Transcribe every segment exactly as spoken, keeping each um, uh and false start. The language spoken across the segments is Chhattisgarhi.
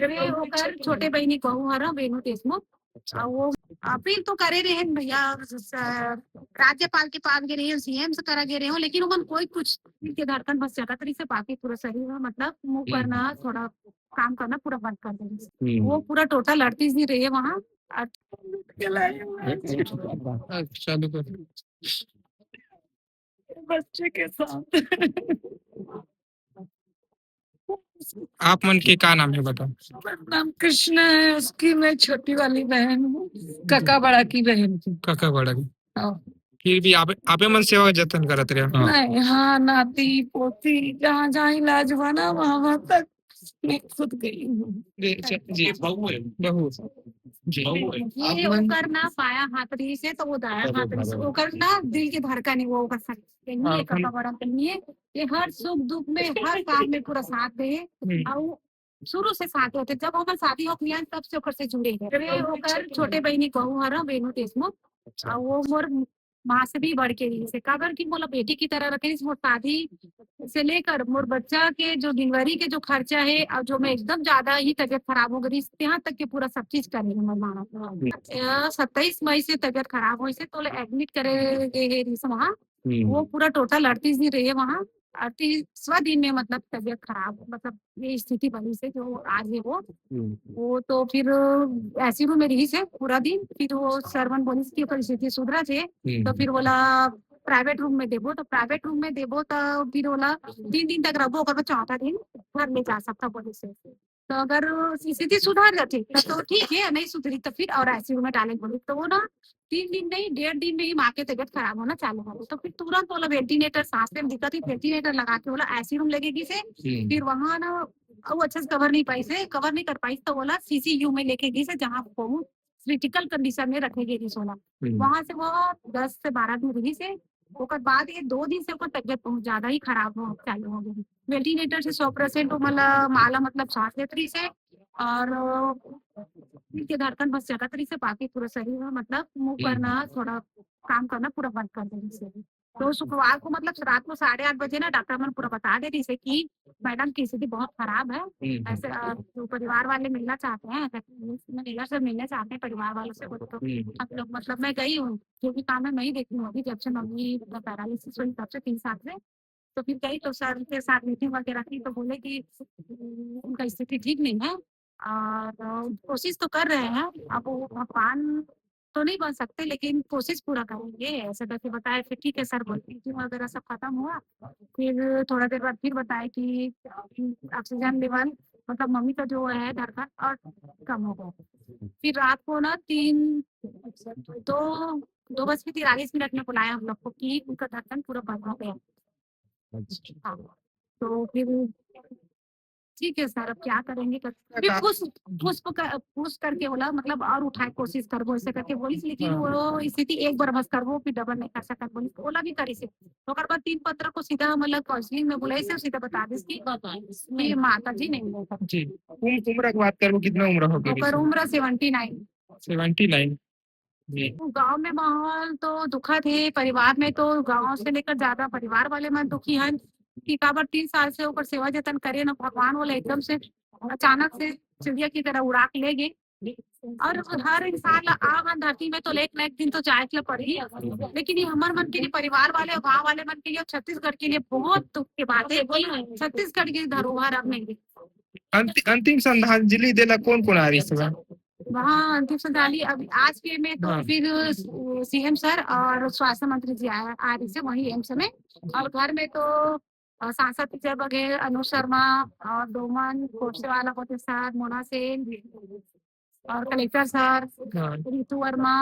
अरे, ओकर छोटे बहिनी बहू हर, वेणु देशमुख। अच्छा। अउ वो अपील तो करे रहे हैं भैया, स-, राज्यपाल के पास गए रहे हो, सीएम से करा गए रहे हो, लेकिन ओमन कोई कुछ के धड़कन बस जगत रही से, बाकी पूरा शरीर में मतलब मुंह पर ना थोड़ा काम करना पूरा बंद कर देंगे। वो पूरा टोटल अड़तीस दिन रहे वहाँ। चालू कर। बच्चे के साथ। आप मन के का नाम है, बताओ? मेरा नाम कृष्णा है, उसकी मैं छोटी वाली बहन हूँ, काका बड़ा की बहन हूँ। काका बड़ा की। हाँ। फिर भी आप, आपे मन सेवा जतन करत रहे? हाँ। नहीं, हाँ, नाती पोती जहाँ जहाँ इलाज हुआ ना, वहाँ वहाँ तक मैं खुद गई हूँ। जी, अच्छा, जी। बहू है। बहू। जी। ये ओकर ना पाया हाथ रही से, तो वो दाया हाथ रही से, ओकर ना दिल के धड़कन है, वो ओकर साथ। हाँ, काका बड़ा के लिए ये हर सुख दुख में, हर काम में पूरा साथ दे। अउ शुरू से साथ होते, जब हमर शादी हो गया, तब से ओकर से जुड़े हैं। अरे, ओकर छोटे बहिनी बहू हर, वेणु देशमुख। अच्छा। अउ वो मोर माँ से भी बढ़ के रही से, काबर कि मोला बेटी की तरह रखे, मोर शादी से लेकर मोर बच्चा के जो डिलीवरी के जो खर्चा है, और जो मैं एकदम ज्यादा ही तबीयत खराब हो गई, यहाँ तक कि पूरा सब चीज करे मोर माँ। सत्ताईस मई से तबीयत खराब हुई से, तो एडमिट करे गए है रिस वहाँ। वो पूरा टोटल अड़तीस दिन रहे वहाँ। अड़तीसवाँ दिन में मतलब तबीयत खराब, मतलब ये स्थिति बनी से जो आज है वो। वो तो फिर ऐसी रूम में रही से पूरा दिन। फिर वो सरवन बोली कि ओकर स्थिति सुधरा थे, तो फिर बोला प्राइवेट रूम में देबो, तो प्राइवेट रूम में देबो तो फिर बोला तीन दिन तक रहो, ओकर बाद चौथा दिन घर ले जा सकता बोली से। तो अगर स्थिति सुधर जाती तो, तो ठीक है, नहीं सुधरी तो फिर और आईसीयू में डाले बोली। तो वो ना तीन दिन नहीं, डेढ़ दिन में ही माँ के तबीयत खराब होना चालू हो गई। तो फिर तुरंत बोला वेंटिलेटर, सांस में दिक्कत हुई, वेंटिलेटर लगा के बोला आईसीयू में लेके गई से। फिर वहाँ ना वो अच्छे से कवर नहीं पाई से, कवर नहीं कर पाई, तो बोला सीसीयू में लेके गई से, जहाँ बहुत क्रिटिकल कंडीशन में रखे गए रही सोला। वहां से वो दस से बारह दिन रही से। ओकर बाद ये दो दिन से ओकर तबीयत बहुत ज्यादा ही खराब हो, चालू हो गई। वेंटिलेटर से सौ परसेंट वो मला माला मतलब सांस लेत रही से, और दिल के धड़कन बस जगत रही से, बाकी पूरा शरीर में मतलब मुंह पर ना थोड़ा काम करना पूरा बंद कर देने से। तो शुक्रवार को मतलब रात को साढ़े आठ बजे ना डॉक्टर मन पूरा बता दे रही से कि मैडम की स्थिति बहुत खराब है। ऐसे, अ, जो परिवार वाले मिलना चाहते हैं, अगर मिलना से मिलने चाहते हैं परिवार वालों से, बोले तो हम लोग मतलब मैं गई हूँ, जो भी काम है मैं ही देखती हूँ। अभी जब से मम्मी पैरालिसिस हुई तब से तीन साल से, तो फिर गई तो सर के साथ मीटिंग वगैरह की, तो बोले कि उनका स्थिति ठीक नहीं है और कोशिश तो कर रहे हैं। अब वो भगवान तो नहीं बन सकते, लेकिन कोशिश पूरा करेंगे, ऐसे करके बताए। फिर ठीक है सर बोले, मीटिंग वगैरह सब खत्म हुआ। फिर थोड़ा देर बाद फिर बताए कि ऑक्सीजन लेवल, मतलब मम्मी का जो है धड़कन और कम हो गया। फिर रात को ना तीन, दो, दो बज के तिरालीस मिनट में बुलाया हम लोग को कि उनका धड़कन पूरा बंद हो गया। हाँ, तो फिर ठीक है सर, अब क्या करेंगे कर, फिर पुश, पुश कर, पुश करके बोला, मतलब और उठाए कोशिश करबो ऐसे करके बोली, लेकिन वो स्थिति एक बार बस करबो, फिर डबल नहीं कर सकत बोली, ओला भी करी से। ओकर बाद तीन पत्र को सीधा मतलब काउंसलिंग में बुलाई से सीधा बता दिस कि ये माता जी नहीं है। जी, उम-, उम्र की बात करबो, कितना उम्र हो गया ओकर? उम्र सेवेंटी नाइन। Seventy nine. जी। गांव में माहौल तो दुखद है, परिवार में तो गांव से लेकर ज्यादा परिवार वाले मन दुखी हैं कि काबर तीन साल से ओकर सेवा जतन करे ना, भगवान वाला एकदम से अचानक से चिड़िया की तरह उड़ा के ले गए। और हर इंसान ला आवन धरती में तो एक ना एक दिन तो जाए के पड़ही, लेकिन ये हमर मन के लिए, परिवार वाले और गांव वाले मन के लिए, छत्तीसगढ़ के लिए बहुत दुख की बात है कि छत्तीसगढ़ की धरोहर अब नहीं। अंति-, अंतिम श्रद्धांजलि देला कौन कौन आ रही है? वहाँ अंतिम श्रद्धांजलि अभी आज के में तो हाँ। फिर सीएम सर और स्वास्थ्य मंत्री जी आ, आ रही है वही एम्स में। और घर में तो अ, सांसद विजय बघेल, अनु शर्मा और डोमन, खोपसे वाला होते सर, मोना सेन और कलेक्टर सर, हाँ। रितु वर्मा,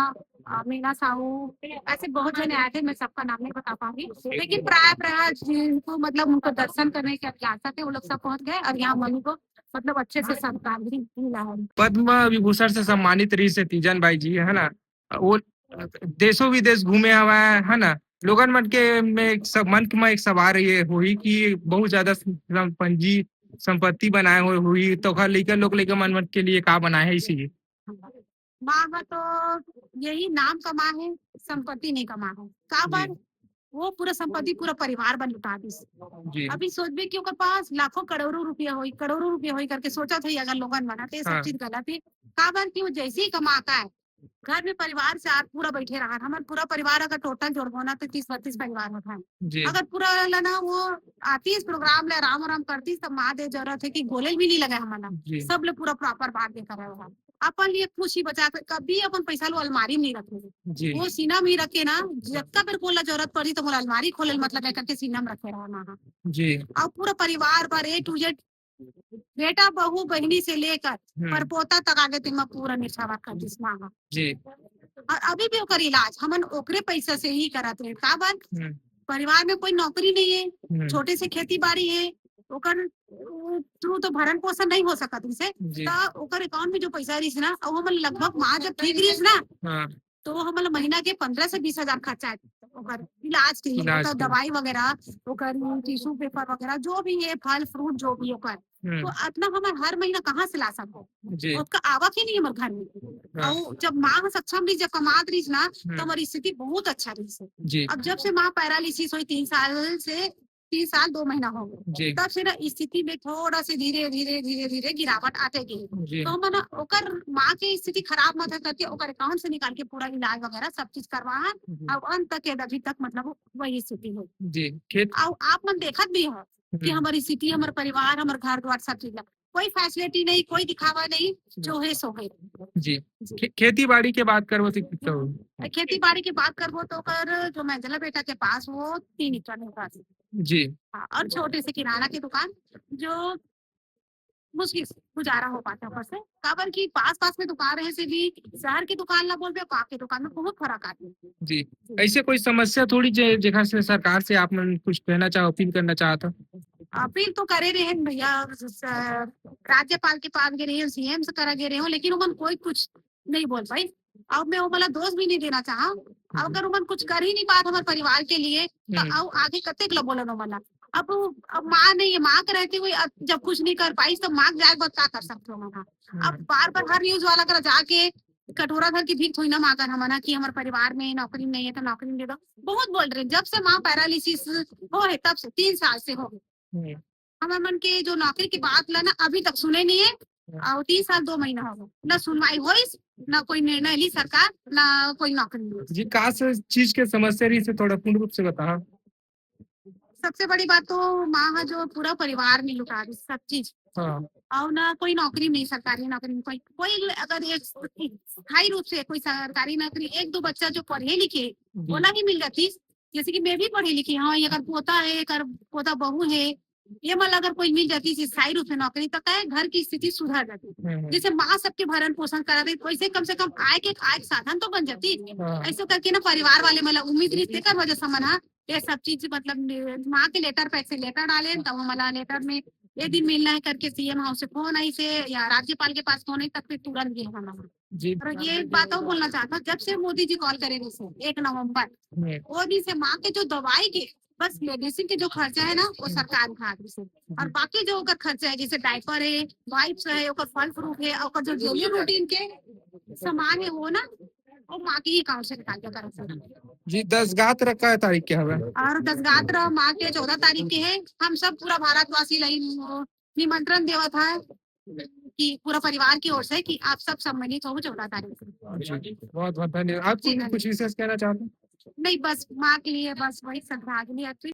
अ, मीना साहू, ऐसे बहुत जने आए थे, मैं सबका नाम नहीं बता पाऊंगी, लेकिन प्राय प्राय जिनको मतलब उनको दर्शन करने की अभिलाषा थे, वो लोग सब पहुंच गए और यहाँ मम्मी को मतलब अच्छे से सत्कार भी मिला है। पद्म विभूषण से सम्मानित रही से तीजन बाई जी, है ना, वो देशों विदेश घूमे हवय, है ना। लोगन मन के में एक सब मन के में एक सवाल ये होही कि बहुत ज्यादा सम-, पंजी संपत्ति बनाए हुए हुई, तो ओखर लइका लोग लइका मन, मन के लिए का बनाए है इसीलिए? माँ ह तो यही नाम कमा है, संपत्ति नहीं कमा है। काबर? जी। वो पूरा संपत्ति पूरा परिवार बर लुटा दिस। जी। अभी सोचबे कि ओकर पास लाखों करोड़ों रुपया होई, करोड़ों रुपया होई करके सोचत है अगर लोगन मन ह, तो ये सब हाँ। चीज गलत है। काबर कि वो जैसे ही कमाता है, घर में परिवार से आप पूरा बैठे रहा, हमर पूरा परिवार अगर टोटल जोड़बो ना, तो तीस बत्तीस परिवार होता है। जी। अगर पूरा ला ना वो आतीस प्रोग्राम ले आराम आराम करतीस, तब माँ दे जरूरत है कि बोले भी नहीं लगे हमन ला। जी। सब ले पूरा प्रॉपर बांट के करे रहा। अपन लिए खुशी बचा के कभी अपन पैसा लो अलमारी में नहीं रखे। जी। वो सीना में ही रखे ना, जतका बेर कोला जरूरत पड़ी तो मोला अलमारी खोले ल मतलब है करके सीना में रखे रहा माँ। जी। और पूरा परिवार पर A to Z, बेटा, बहू, बहिनी से लेकर हम्म। परपोता तक आगे तेमा पूरा निछावर कर दिस माँ ह। जी। और अभी भी ओकर इलाज हमन ओकरे पैसा से ही करत रहे। काबर? हम्म। परिवार में कोई नौकरी नहीं है, हम्म। छोटे से खेती बाड़ी है, ओकर थ्रू तो भरण पोषण नहीं हो सकत रिसे। जी। त ओकर अकाउंट में जो पैसा रहिस ना, वो हमन लगभग माँ जब ठीक रहिस ना, हाँ। तो वो हमन महीना के पन्द्रह से बीस हजार खर्चा है ओकर इलाज के लिए, इलाज ओकर के लिए। दवाई वगैरह, ओकर टिश्यू पेपर वगैरह, जो भी है, फल फ्रूट जो भी ओकर, हम्म। तो इतना हमन हर महीना कहाँ से ला सकबो? जी। ओतका आवक ही नहीं हमर घर में। हाँ। और जब माँ ह सक्षम रहिस, जब कमात रहिस ना, हम्म। तो हमारी स्थिति बहुत अच्छा रहिस। जी। अब जब से माँ पैरालिसिस हुई, तीन साल से, तीन साल दो महीना हो गए, जी। तब से ना स्थिति में थोड़ा से धीरे धीरे धीरे धीरे गिरावट आते गई। जी। तो हमन ओकर माँ के स्थिति खराब मत है करके ओकर अकाउंट से निकाल के पूरा इलाज वगैरह सब चीज करवा है। जी। अब अंत तक अभी तक मतलब वही स्थिति है। जी। खेत और आप मन देखत भी हो कि हम्म। हमारी स्थिति, हमारे परिवार, हमारे घर द्वार सब चीज ला, कोई फैसिलिटी नहीं, कोई दिखावा नहीं, जो है सो है। जी। जी। खे-, खेती बाड़ी के बात करबो तो कितना हो? खेती बाड़ी की बात करबो तो ओकर जो मंझला बेटा के पास वो तीन एकड़ में पास। जी। हाँ, और छोटे से किराना की दुकान जो मुश्किल से गुजारा हो पाता है ओकर से। काबर कि पास पास में दुकान रहे से भी शहर की दुकान ला बोलबे, गाँव की दुकान में बहुत फर्क आते। जी। ऐसे कोई समस्या थोड़ी जे, जेखर से सरकार से आप मन कुछ कहना चाहो, अपील करना चाहत हो? अपील तो करे रहे हैं भैया, स-, राज्यपाल के पास गए रहे हैं, सीएम से करा गए रहे हो, लेकिन उमन कोई कुछ नहीं बोल पाई। अब मैं वो वाला दोष भी नहीं देना चाहा। अब अगर उमन कुछ कर ही नहीं पात हमारे परिवार के लिए, तो हम्म। अब आगे कतेक ला बोलन वो वाला? अब, अब माँ नहीं है, माँ के रहते हुए अब जब कुछ नहीं कर पाई, तो माँ के जाए के बाद का कर सकते हो माँ? अब हम्म। बार बार हर न्यूज वाला करा जाके कटोरा धर के भीख थोड़ी ना मांगन हमन ह कि हमारे परिवार में नौकरी नहीं है तो नौकरी दे दो। बहुत बोल रहे हैं, जब से माँ पैरालिसिस हो है तब से, तीन साल से हो गए। हम्म। हमर मन के जो नौकरी की बात ला ना अभी तक सुने नहीं है। हम्म। और तीन साल दो महीना हो गए, ना सुनवाई होइस, ना कोई निर्णय ली सरकार, ना कोई नौकरी ली। जी, का से चीज के समस्या रही से थोड़ा पूर्ण रूप से बताओ। सबसे बड़ी बात तो माँ ह जो पूरा परिवार में लुटा दी सब चीज। हाँ। और ना कोई नौकरी नहीं, सरकारी नौकरी नहीं, कोई, कोई अगर एक स्थायी रूप से कोई सरकारी नौकरी, एक दो बच्चा जो पढ़े लिखे, जी। ओला ही मिल जाती, जैसे कि मैं भी पढ़ी लिखी हूँ, अगर पोता है, अगर पोता बहू है, ये मन ला अगर कोई मिल जाती स्थायी रूप से नौकरी, तो क्या है, घर की स्थिति सुधर जाती। हम्म, हम्म। जैसे माँ सबके भरण पोषण करा रही, वैसे कम से कम आय के, आय के साधन तो बन जाती। हाँ। ऐसे करके ना परिवार वाले मन ला उम्मीद रही, तेकर वजह से मन हा ये सब चीज मतलब ने-, माँ के लेटर पैड से लेटर डाले, तब हमला लेटर में ये दिन मिलना है करके सीएम हाउस से फोन आई से या राज्यपाल के पास फोन आई, तब फिर तुरंत गए हम। जी। और ये एक बात और बोलना चाहता हूँ, जब से मोदी जी कॉल करे रहे से एक नवंबर, हम्म। वो दिन से माँ के जो दवाई के, बस मेडिसिन के जो खर्चा है ना, वो सरकार उठा रही से। और बाकी जो ओकर खर्चा है, जैसे डायपर है, वाइप्स है, ओकर फल फ्रूट है, ओकर जो डेली रूटीन के सामान है, वो ना, वो माँ के ही अकाउंट से निकाल के करत है। जी, दस गात्र का तारीख के हवे? और दस गात्र माँ के चौदह तारीख के है। हम सब पूरा भारतवासी लाई निमंत्रण देवत है कि पूरा परिवार की ओर से कि आप सब सम्मानित हो चौदह तारीख को। जी, बहुत बहुत धन्यवाद। आप जी, कुछ, कुछ विशेष कहना चाहते हैं? नहीं, बस माँ के लिए बस वही श्रद्धांजलि अर्पित।